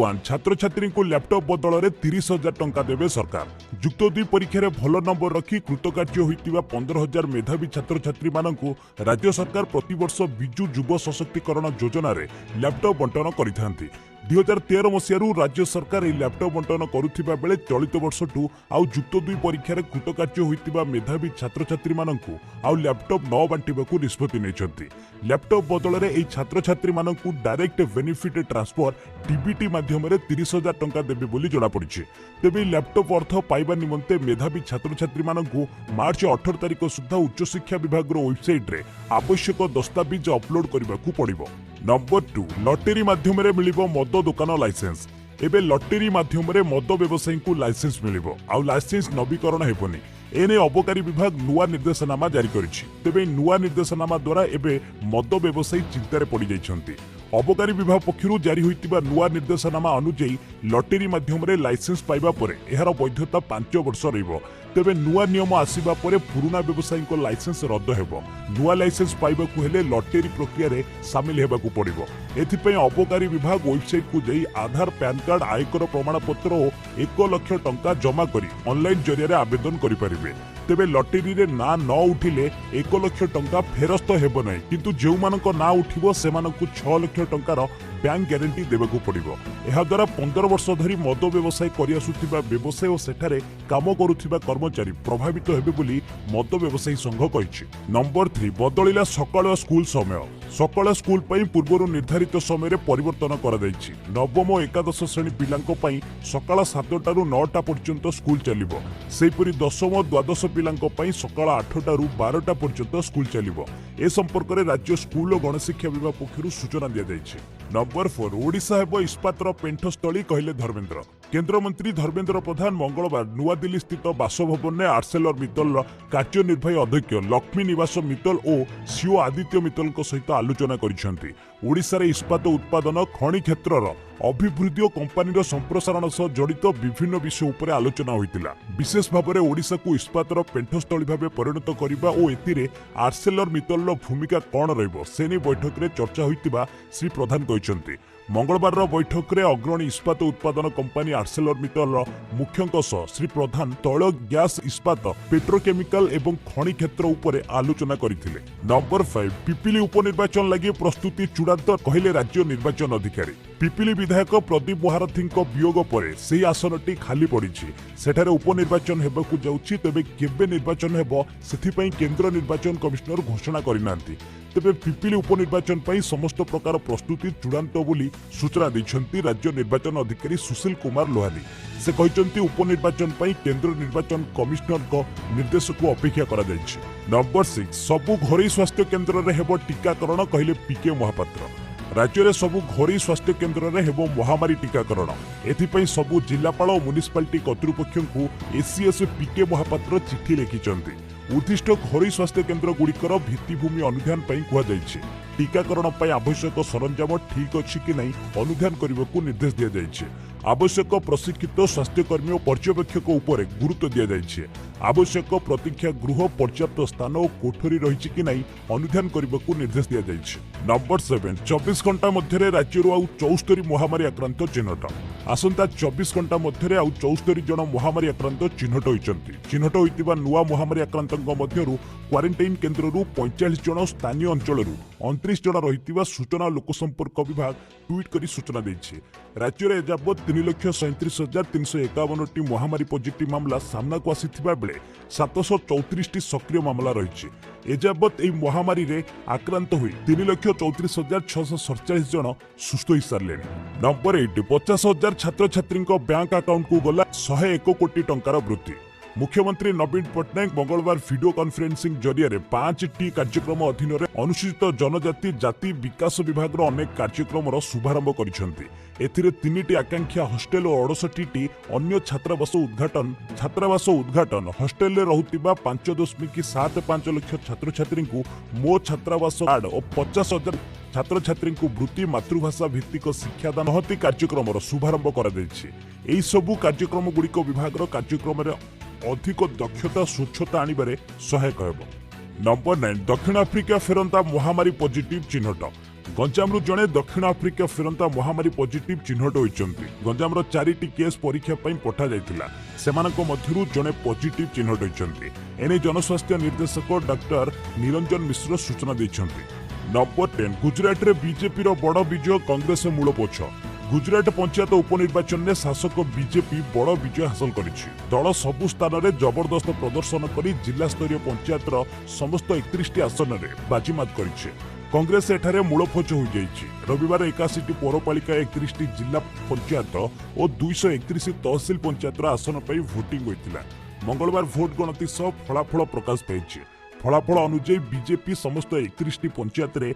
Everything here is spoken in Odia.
ୱାନ୍, ଛାତ୍ରଛାତ୍ରୀଙ୍କୁ ଲ୍ୟାପଟପ୍ ବଦଳରେ 30,000 ଟଙ୍କା ଦେବେ ସରକାର। ଯୁକ୍ତ 2 ପରୀକ୍ଷାରେ ଭଲ ନମ୍ବର ରଖି କୃତକାର୍ଯ୍ୟ ହୋଇଥିବା 15,000 ମେଧାବୀ ଛାତ୍ରଛାତ୍ରୀମାନଙ୍କୁ ରାଜ୍ୟ ସରକାର ପ୍ରତିବର୍ଷ ବିଜୁ ଯୁବ ସଶକ୍ତିକରଣ ଯୋଜନାରେ ଲ୍ୟାପଟପ୍ ବଣ୍ଟନ କରିଥାନ୍ତି। 2013 ମସିହାରୁ ରାଜ୍ୟ ସରକାର ଏହି ଲ୍ୟାପଟପ୍ ବଣ୍ଟନ କରୁଥିବା ବେଳେ ଚଳିତ ବର୍ଷଠୁ ଆଉ ଯୁକ୍ତ 2 ପରୀକ୍ଷାରେ କୃତକାର୍ଯ୍ୟ ହୋଇଥିବା ମେଧାବୀ ଛାତ୍ରଛାତ୍ରୀମାନଙ୍କୁ ଆଉ ଲ୍ୟାପଟପ୍ ନ ବାଣ୍ଟିବାକୁ ନିଷ୍ପତ୍ତି ନେଇଛନ୍ତି। ଲ୍ୟାପଟପ୍ ବଦଳରେ ଏହି ଛାତ୍ରଛାତ୍ରୀମାନଙ୍କୁ ଡାଇରେକ୍ଟ ବେନିଫିଟ୍ ଟ୍ରାନ୍ସଫର, ଡିବିଟି ମାଧ୍ୟମରେ 30,000 ଟଙ୍କା ଦେବେ ବୋଲି ଜଣାପଡ଼ିଛି। ତେବେ ଏହି ଲ୍ୟାପଟପ୍ ଅର୍ଥ ପାଇବା ନିମନ୍ତେ ମେଧାବୀ ଛାତ୍ରଛାତ୍ରୀମାନଙ୍କୁ ମାର୍ଚ୍ଚ 18 ତାରିଖ ସୁଦ୍ଧା ଉଚ୍ଚଶିକ୍ଷା ବିଭାଗର ୱେବସାଇଟ୍ରେ ଆବଶ୍ୟକ ଦସ୍ତାବିଜ ଅପଲୋଡ୍ କରିବାକୁ ପଡ଼ିବ। ନମ୍ବର 2, ଲଟେରୀ ମାଧ୍ୟମରେ ମିଳିବ ମଦ ଦୋକାନ ଲାଇସେନ୍ସ। ଏବେ ଲଟେରୀ ମାଧ୍ୟମରେ ମଦ ବ୍ୟବସାୟୀଙ୍କୁ ଲାଇସେନ୍ସ ମିଳିବ, ଆଉ ଲାଇସେନ୍ସ ନବୀକରଣ ହେବନି। ଏନେଇ ଅବକାରୀ ବିଭାଗ ନୂଆ ନିର୍ଦ୍ଦେଶନାମା ଜାରି କରିଛି। ତେବେ ଏହି ନୂଆ ନିର୍ଦ୍ଦେଶନାମା ଦ୍ୱାରା ଏବେ ମଦ ବ୍ୟବସାୟୀ ଚିନ୍ତାରେ ପଡ଼ିଯାଇଛନ୍ତି। ଅବକାରୀ ବିଭାଗ ପକ୍ଷରୁ ଜାରି ହୋଇଥିବା ନୂଆ ନିର୍ଦ୍ଦେଶନାମା ଅନୁଯାୟୀ, ଲଟେରୀ ମାଧ୍ୟମରେ ଲାଇସେନ୍ସ ପାଇବା ପରେ ଏହାର ବୈଧତା 5 ବର୍ଷ ରହିବ। ତେବେ ନୂଆ ନିୟମ ଆସିବା ପରେ ପୁରୁଣା ବ୍ୟବସାୟୀଙ୍କ ଲାଇସେନ୍ସ ରଦ୍ଦ ହେବ। ନୂଆ ଲାଇସେନ୍ସ ପାଇବାକୁ ହେଲେ ଲଟେରୀ ପ୍ରକ୍ରିୟାରେ ସାମିଲ ହେବାକୁ ପଡ଼ିବ। ଏଥିପାଇଁ ଅବକାରୀ ବିଭାଗ ୱେବସାଇଟକୁ ଯାଇ ଆଧାର, ପ୍ୟାନ୍ କାର୍ଡ, ଆୟକର ପ୍ରମାଣପତ୍ର ଓ 1 ଲକ୍ଷ ଟଙ୍କା ଜମା କରି ଅନଲାଇନ୍ ଜରିଆରେ ଆବେଦନ କରିପାରିବେ। ତେବେ ଲଟେରୀରେ ନାଁ ନ ଉଠିଲେ 1 ଲକ୍ଷ ଟଙ୍କା ଫେରସ୍ତ ହେବ ନାହିଁ, କିନ୍ତୁ ଯେଉଁମାନଙ୍କ ନାଁ ଉଠିବ, ସେମାନଙ୍କୁ 6 ଲକ୍ଷ ଟଙ୍କାର ବ୍ୟାଙ୍କ ଗ୍ୟାରେଣ୍ଟି ଦେବାକୁ ପଡ଼ିବ। ଏହାଦ୍ୱାରା 15 ବର୍ଷ ଧରି ମଦ ବ୍ୟବସାୟ କରିଆସୁଥିବା ବ୍ୟବସାୟୀ ଓ ସେଠାରେ କାମ କରୁଥିବା କର୍ମଚାରୀ ପ୍ରଭାବିତ ହେବେ ବୋଲି ମଦ ବ୍ୟବସାୟୀ ସଂଘ କହିଛି। ନମ୍ବର 3, ବଦଳିଲା ସକାଳୁଆ ସ୍କୁଲ ସମୟ। ସକାଳ ସ୍କୁଲ ପାଇଁ ପୂର୍ବରୁ ନିର୍ଦ୍ଧାରିତ ସମୟରେ ପରିବର୍ତ୍ତନ କରାଯାଇଛି। ନବମ ଓ ଏକାଦଶ ଶ୍ରେଣୀ ପିଲାଙ୍କ ପାଇଁ ସକାଳ 7ଟାରୁ 9ଟା ପର୍ଯ୍ୟନ୍ତ ସ୍କୁଲ ଚାଲିବ। ସେହିପରି ଦଶମ ଓ ଦ୍ୱାଦଶ ପିଲାଙ୍କ ପାଇଁ ସକାଳ 8ଟାରୁ 12ଟା ପର୍ଯ୍ୟନ୍ତ ସ୍କୁଲ ଚାଲିବ। ଏ ସମ୍ପର୍କରେ ରାଜ୍ୟ ସ୍କୁଲ ଓ ଗଣଶିକ୍ଷା ବିଭାଗ ପକ୍ଷରୁ ସୂଚନା ଦିଆଯାଇଛି। ନମ୍ବର 4, ଓଡ଼ିଶା ହେବ ଇସ୍ପାତର ପେଣ୍ଠସ୍ଥଳୀ, କହିଲେ ଧର୍ମେନ୍ଦ୍ର। କେନ୍ଦ୍ରମନ୍ତ୍ରୀ ଧର୍ମେନ୍ଦ୍ର ପ୍ରଧାନ ମଙ୍ଗଳବାର ନୂଆଦିଲ୍ଲୀ ସ୍ଥିତ ବାସଭବନରେ ଆର୍ସେଲର ମିତ୍ତଲର କାର୍ଯ୍ୟନିର୍ବାହୀ ଅଧ୍ୟକ୍ଷ ଲକ୍ଷ୍ମୀ ନିବାସ ମିତ୍ତଲ ଓ ସିଇଓ ଆଦିତ୍ୟ ମିତ୍ତଲଙ୍କ ସହିତ ଆଲୋଚନା କରିଛନ୍ତି। ଓଡ଼ିଶାରେ ଇସ୍ପାତ ଉତ୍ପାଦନ, ଖଣି କ୍ଷେତ୍ରର ଅଭିବୃଦ୍ଧି ଓ କମ୍ପାନୀର ସମ୍ପ୍ରସାରଣ ସହ ଜଡ଼ିତ ବିଭିନ୍ନ ବିଷୟ ଉପରେ ଆଲୋଚନା ହୋଇଥିଲା। ବିଶେଷ ଭାବରେ ଓଡ଼ିଶାକୁ ଇସ୍ପାତର ପେଣ୍ଠସ୍ଥଳୀ ଭାବେ ପରିଣତ କରିବା ଓ ଏଥିରେ ଆର୍ସେଲର ମିତ୍ତଲର ଭୂମିକା କ'ଣ ରହିବ, ସେ ନେଇ ବୈଠକରେ ଚର୍ଚ୍ଚା ହୋଇଥିବା ଶ୍ରୀ ପ୍ରଧାନ କହିଛନ୍ତି। ମଙ୍ଗଳବାରର ବୈଠକରେ ଅଗ୍ରଣୀ ଇସ୍ପାତ ଉତ୍ପାଦନ କମ୍ପାନୀ ଆର୍ସେଲର ମିତ୍ତଲର ମୁଖ୍ୟଙ୍କ ସହ ଶ୍ରୀ ପ୍ରଧାନ ତୈଳ, ଗ୍ୟାସ୍, ଇସ୍ପାତ, ପେଟ୍ରୋକେମିକାଲ ଏବଂ ଖଣି କ୍ଷେତ୍ର ଉପରେ ଆଲୋଚନା କରିଥିଲେ। ନମ୍ବର 5, ପିପିଲି ଉପନିର୍ବାଚନ ଲାଗି ପ୍ରସ୍ତୁତି ଚୂଡ଼ାନ୍ତ, କହିଲେ ରାଜ୍ୟ ନିର୍ବାଚନ ଅଧିକାରୀ। ପିପିଲି ବିଧାୟକ ପ୍ରଦୀପ ମହାରଥୀଙ୍କ ବିୟୋଗ ପରେ ସେହି ଆସନଟି ଖାଲି ପଡ଼ିଛି। ସେଠାରେ ଉପନିର୍ବାଚନ ହେବାକୁ ଯାଉଛି। ତେବେ କେବେ ନିର୍ବାଚନ ହେବ, ସେଥିପାଇଁ କେନ୍ଦ୍ର ନିର୍ବାଚନ କମିଶନର ଘୋଷଣା କରିନାହାନ୍ତି। ତେବେ ପିପିଲି ଉପନିର୍ବାଚନ ପାଇଁ ସମସ୍ତ ପ୍ରକାର ପ୍ରସ୍ତୁତି ଚୂଡ଼ାନ୍ତ ବୋଲି ସୂଚନା ଦେଇଛନ୍ତି ରାଜ୍ୟ ନିର୍ବାଚନ ଅଧିକାରୀ ସୁଶୀଲ କୁମାର ଲୋହାନୀ। ସେ କହିଛନ୍ତି, ଉପନିର୍ବାଚନ ପାଇଁ କେନ୍ଦ୍ର ନିର୍ବାଚନ କମିଶନରଙ୍କ ନିର୍ଦ୍ଦେଶକୁ ଅପେକ୍ଷା କରାଯାଇଛି। ନମ୍ବର 6, ସବୁ ଘରୋଇ ସ୍ୱାସ୍ଥ୍ୟ କେନ୍ଦ୍ରରେ ହେବ ଟିକାକରଣ, କହିଲେ ପିକେ ମହାପାତ୍ର। ରାଜ୍ୟରେ ସବୁ ଘରୋଇ ସ୍ୱାସ୍ଥ୍ୟ କେନ୍ଦ୍ରରେ ହେବ ମହାମାରୀ ଟିକାକରଣ। ଏଥିପାଇଁ ସବୁ ଜିଲ୍ଲାପାଳ ଓ ମ୍ୟୁନିସିପାଲିଟି କର୍ତ୍ତୃପକ୍ଷଙ୍କୁ ଏସିଏସ୍ ପିକେ ମହାପାତ୍ର ଚିଠି ଲେଖିଛନ୍ତି। ଉଦ୍ଦିଷ୍ଟ ଘରୋଇ ସ୍ୱାସ୍ଥ୍ୟ କେନ୍ଦ୍ରଗୁଡ଼ିକର ଭିତ୍ତିଭୂମି ଅନୁଧ୍ୟାନ ପାଇଁ କୁହାଯାଇଛି। ଟିକାକରଣ ପାଇଁ ଆବଶ୍ୟକ ସରଞ୍ଜାମ ଠିକ୍ ଅଛି କି ନାହିଁ, ଅନୁଧ୍ୟାନ କରିବାକୁ ନିର୍ଦ୍ଦେଶ ଦିଆଯାଇଛି। ଆବଶ୍ୟକ ପ୍ରଶିକ୍ଷିତ ସ୍ୱାସ୍ଥ୍ୟକର୍ମୀ ଓ ପର୍ଯ୍ୟବେକ୍ଷକ ଉପରେ ଗୁରୁତ୍ୱ ଦିଆଯାଇଛି। ଆବଶ୍ୟକ ପ୍ରତୀକ୍ଷା ଗୃହ, ପର୍ଯ୍ୟାପ୍ତ ସ୍ଥାନ ଓ କୋଠରୀ ରହିଛି କି ନାହିଁ, ଅନୁଧ୍ୟାନ କରିବାକୁ ନିର୍ଦ୍ଦେଶ ଦିଆଯାଇଛି। ନମ୍ବର 7, 24 ଘଣ୍ଟା ମଧ୍ୟରେ ରାଜ୍ୟରୁ ଆଉ 74 ମହାମାରୀ ଆକ୍ରାନ୍ତ ଚିହ୍ନଟ। ଆସନ୍ତା 24 ଘଣ୍ଟା ମଧ୍ୟରେ ଆଉ 74 ଜଣ ମହାମାରୀ ଆକ୍ରାନ୍ତ ଚିହ୍ନଟ ହୋଇଛନ୍ତି। ଚିହ୍ନଟ ହୋଇଥିବା ନୂଆ ମହାମାରୀ ଆକ୍ରାନ୍ତଙ୍କ ମଧ୍ୟରୁ କ୍ୱାରେଣ୍ଟାଇନ୍ କେନ୍ଦ୍ରରୁ 45 ଜଣ, ସ୍ଥାନୀୟ ଅଞ୍ଚଳରୁ 29 ଜଣ ରହିଥିବା ସୂଚନା ଓ ଲୋକସମ୍ପର୍କ ବିଭାଗ ଟ୍ୱିଟ୍ କରି ସୂଚନା ଦେଇଛି। ରାଜ୍ୟରେ ଏଯାବତ୍ 3,37,351ଟି ମହାମାରୀ ପଜିଟିଭ୍ ମାମଲା ସାମ୍ନାକୁ ଆସିଥିବା ବେଳେ 734ଟି ସକ୍ରିୟ ମାମଲା ରହିଛି। ଏଯାବତ୍ ଏହି ମହାମାରୀରେ ଆକ୍ରାନ୍ତ ହୋଇ 3,34,647 ଜଣ ସୁସ୍ଥ ହୋଇସାରିଲେଣି। ନମ୍ବର 8, 50,000 ଛାତ୍ରଛାତ୍ରୀଙ୍କ ବ୍ୟାଙ୍କ ଆକାଉଣ୍ଟକୁ ଗଲା 101 କୋଟି ଟଙ୍କାର ବୃତ୍ତି। ମୁଖ୍ୟମନ୍ତ୍ରୀ ନବୀନ ପଟ୍ଟନାୟକ ମଙ୍ଗଳବାର ଭିଡିଓ କନଫରେନ୍ସିଂ ଜରିଆରେ 5ଟି କାର୍ଯ୍ୟକ୍ରମ ଅଧୀନରେ ଅନୁସୂଚିତ ଜନଜାତି, ଜାତି ବିକାଶ ବିଭାଗର ଅନେକ କାର୍ଯ୍ୟକ୍ରମର ଶୁଭାରମ୍ଭ କରିଛନ୍ତି। ଏଥିରେ ତିନିଟି ଆକାଂକ୍ଷା ହଷ୍ଟେଲ ଓ 68ଟି ଅନ୍ୟ ଛାତ୍ରାବାସ ଉଦ୍ଘାଟନ। ଛାତ୍ରାବାସ ଉଦ୍ଘାଟନ, ହଷ୍ଟେଲରେ ରହୁଥିବା 5.75 ଲକ୍ଷ ଛାତ୍ରଛାତ୍ରୀଙ୍କୁ ମୋ ଛାତ୍ରାବାସ କାର୍ଡ ଓ 50,000 ଛାତ୍ରଛାତ୍ରୀଙ୍କୁ ବୃତ୍ତି, ମାତୃଭାଷା ଭିତ୍ତିକ ଶିକ୍ଷାଦାନ ମହତି କାର୍ଯ୍ୟକ୍ରମର ଶୁଭାରମ୍ଭ କରାଯାଇଛି। ଏହିସବୁ କାର୍ଯ୍ୟକ୍ରମଗୁଡ଼ିକ ବିଭାଗର କାର୍ଯ୍ୟକ୍ରମରେ ଅଧିକ ଦକ୍ଷତା, ସ୍ୱଚ୍ଛତା ଆଣିବାରେ ସହାୟକ ହେବ। ନମ୍ବର 9, ଦକ୍ଷିଣ ଆଫ୍ରିକା ଫେରନ୍ତା ମହାମାରୀ ପଜିଟିଭ୍ ଚିହ୍ନଟ। ଗଞ୍ଜାମରୁ ଜଣେ ଦକ୍ଷିଣ ଆଫ୍ରିକା ଫେରନ୍ତା ମହାମାରୀ ପଜିଟିଭ୍ ଚିହ୍ନଟ ହୋଇଛନ୍ତି। ଗଞ୍ଜାମର 4ଟି କେସ୍ ପରୀକ୍ଷା ପାଇଁ ପଠାଯାଇଥିଲା। ସେମାନଙ୍କ ମଧ୍ୟରୁ ଜଣେ ପଜିଟିଭ୍ ଚିହ୍ନଟ ହୋଇଛନ୍ତି। ଏନେଇ ଜନସ୍ୱାସ୍ଥ୍ୟ ନିର୍ଦ୍ଦେଶକ ଡାକ୍ତର ନିରଞ୍ଜନ ମିଶ୍ର ସୂଚନା ଦେଇଛନ୍ତି। ନମ୍ବର 10, ଗୁଜରାଟରେ ବିଜେପିର ବଡ଼ ବିଜୟ, କଂଗ୍ରେସ ମୂଳପୋଛ। ଗୁଜରାଟ ପଞ୍ଚାୟତ ଉପନିର୍ବାଚନରେ ଶାସକ ବିଜେପି ବଡ଼ ବିଜୟ ହାସଲ କରିଛି। ଦଳ ସବୁ ସ୍ଥାନରେ ଜବରଦସ୍ତ ପ୍ରଦର୍ଶନ କରି ଜିଲ୍ଲାସ୍ତରୀୟ ପଞ୍ଚାୟତର ସମସ୍ତ 31ଟି ଆସନରେ ବାଜିମାତ କରିଛି। କଂଗ୍ରେସ ଏଠାରେ ମୂଳପୋଛ ହୋଇଯାଇଛି। ରବିବାର 81ଟି ପୌରପାଳିକା, 31ଟି ଜିଲ୍ଲା ପଞ୍ଚାୟତ ଓ 231 ତହସିଲ ପଞ୍ଚାୟତର ଆସନ ପାଇଁ ଭୋଟିଂ ହୋଇଥିଲା। ମଙ୍ଗଳବାର ଭୋଟ ଗଣତି ସହ ଫଳାଫଳ ପ୍ରକାଶ ପାଇଛି। ଫଳାଫଳ ଅନୁଯାୟୀ ବିଜେପି ସମସ୍ତ 31ଟି ପଞ୍ଚାୟତରେ